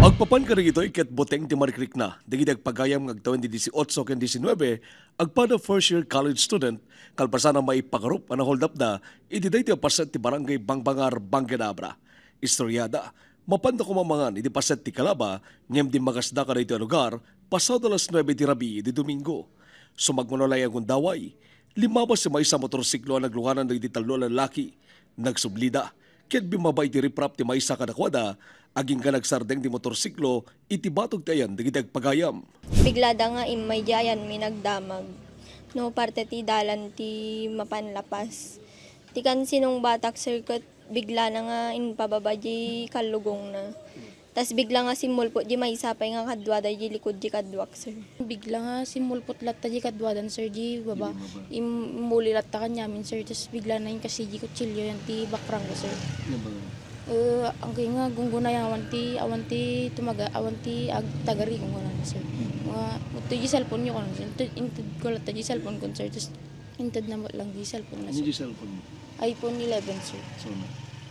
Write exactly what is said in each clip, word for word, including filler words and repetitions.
Agpapan kadagitoy ket buteng ti marikrikna dagiti agpagayam nga agtawen ti dieciocho ken diecinuebe, agpada first year college student, kalpasan a maipakarup a naholdapda iti daytoy a paset ti Barangay Bangbangar, Bangkinabra. Istoriada, mapanda koma mangan iti paset ti Calaba, ngem dimmakasda kadaytoy a lugar pasado alas nuebe ti rabii idi Domingo. Sumagmamano laeng a gundaway, limmabas ti maysa a motorsiklo a naglunganan dagiti tallo a lallaki. Nagsublida ket bimmaba iti riprap ti maysa kadakuada, agingga nagsardeng ti motorsiklo iti batog ti ayan dagiti agpagayam. Biglada nga immay di ayanmi nagdamag no parte ti dalan ti mapan lapas. Ti kan sinungbatak, sir, ket biglana nga impababa di kallugongna. Tas bigla nga simmulpot di maysa pay nga kaduada di likud di kaduak, sir. Bigla nga simmulpot latta di kaduadan, sir, di baba. Di baba. Im-, immuli latta kaniamin, sir. Tas bigla na inkasi di kutsilio yan ti bakrang ko, sir. Nga ba? Eh, ang kaya nga gungguna yan, awan ti, awan ti tumaga, awan ti ag-, tagari gungguna na, sir. Hmm. Mga, ito di cellphone nyo ko, sir. Inted, inted ko latta di cellphone ko, sir. Tas inted na lang di cellphone na, sir. Ano di cellphone mo? iPhone eleven, sir. So, na?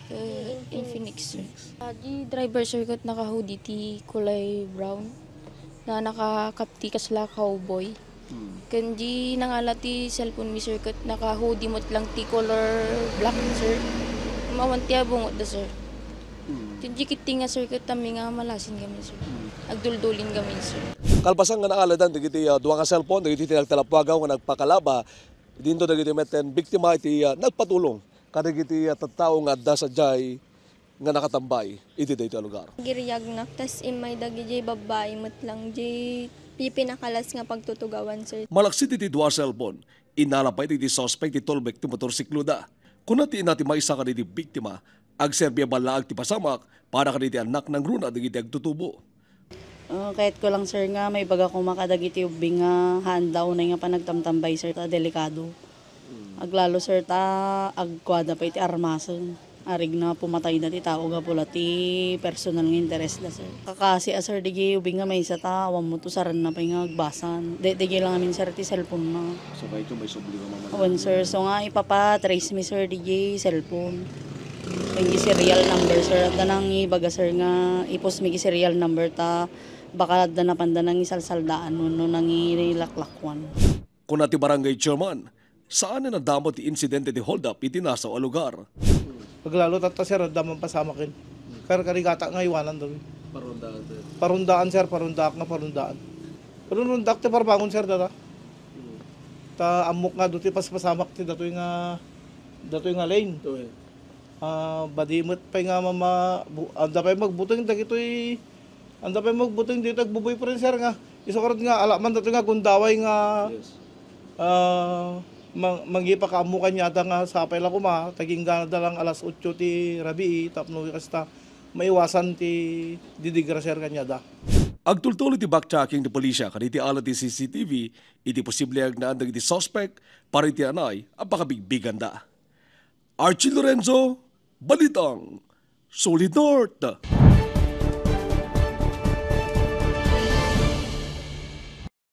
Eh, Infinix, sir. Ah, di driver, sir, ket naka-hoodie ti kulay brown na nakakapti kasla cowboy. Hmm. Ken di nangala ti cellphone mi, sir, ket naka-hoodie met lang ti color black, sir. Mawan ti abungotda, sir. Hmm. Ken di kitti nga, sir, ket tammi nga malasin kami, sir. Hmm. Agduldulin kami, sir. Kalpasan nga naaladan dagiti, ah, dua nga cellphone, dagiti tinagtalapwagaw nga nagpakalaba, dinto dagiti metten biktima iti, ah, nagpatulong kadagiti, ah, tattao nga adda sadiay nga nakatambay iti daytoy a lugar. Giriagnak, tas immay dagiti babbai met lang di pipinakalas nga pagtutugawan, sir. Malaksid iti dua a cellphone, inala pay dagiti suspek ti tulbek ti motorsikloda. Kuna ti ina ti maysa kadagiti biktima, agserbi a ballaag ti pasamak para kadagiti annak nangruna dagiti agtutubo. Ah, kayatko lang, sir, nga maibaga koma kadagiti ubbing nga haanda unay nga panagtamtambay, sir, ta delikado. Aglalo, sir, ta agkuada pay ti armasen. Arigna pumatayda ti tao gapu la ti personal nga interes da, sir. Kakasi a, sir, digi ubing nga maysa ta awan mo to saranna pay nga agbasan. De, digi lang amin, sir, ti cellphone na. So, kayto may subli nga mamalayan? Awan, sir. So nga, ipapa-trace mi, sir, digi cellphone. Digi serial number, sir. Adda nang ibaga, sir, nga ipos mi digi serial number ta baka adda napanda nang isalsaldaan wenno nang ilaklakwan. Kuna ti barangay chairman, saan a nadamag ti insidente ti hold-up iti nasaw a lugar. Aglalo tatta, sir, adda man pasamaken. Karkarigata nga iwanan dami. Parundaan, sir. Parundaan, sir, parundaak nga parundaan. Parundaak ti parbangon, sir, data. Hmm. Ta ammok nga do ti paspasamak ti datoy nga, datoy nga lane. Okay. Ah, badi met pay nga mama-, bu-, anda pay magbuteng dagitoy, anda pay magbuteng ditoy agbuboyfriend, sir, nga. Isu karud nga, ala man datoy nga gundaway nga, yes, ah, mang-, mangipakaammo kaniada nga sapay la koma, taginggana da lang alas otso ti rabii, tapno kasta maiwasan ti didigra, sir, kaniada. Agtultuloy ti backtracking ti pulisya kadagiti alat ti C C T V, iti posible nga agnaan dagiti suspek para iti anay a pakabigbiganda. Archie Lorenzo, Balitang Solid North.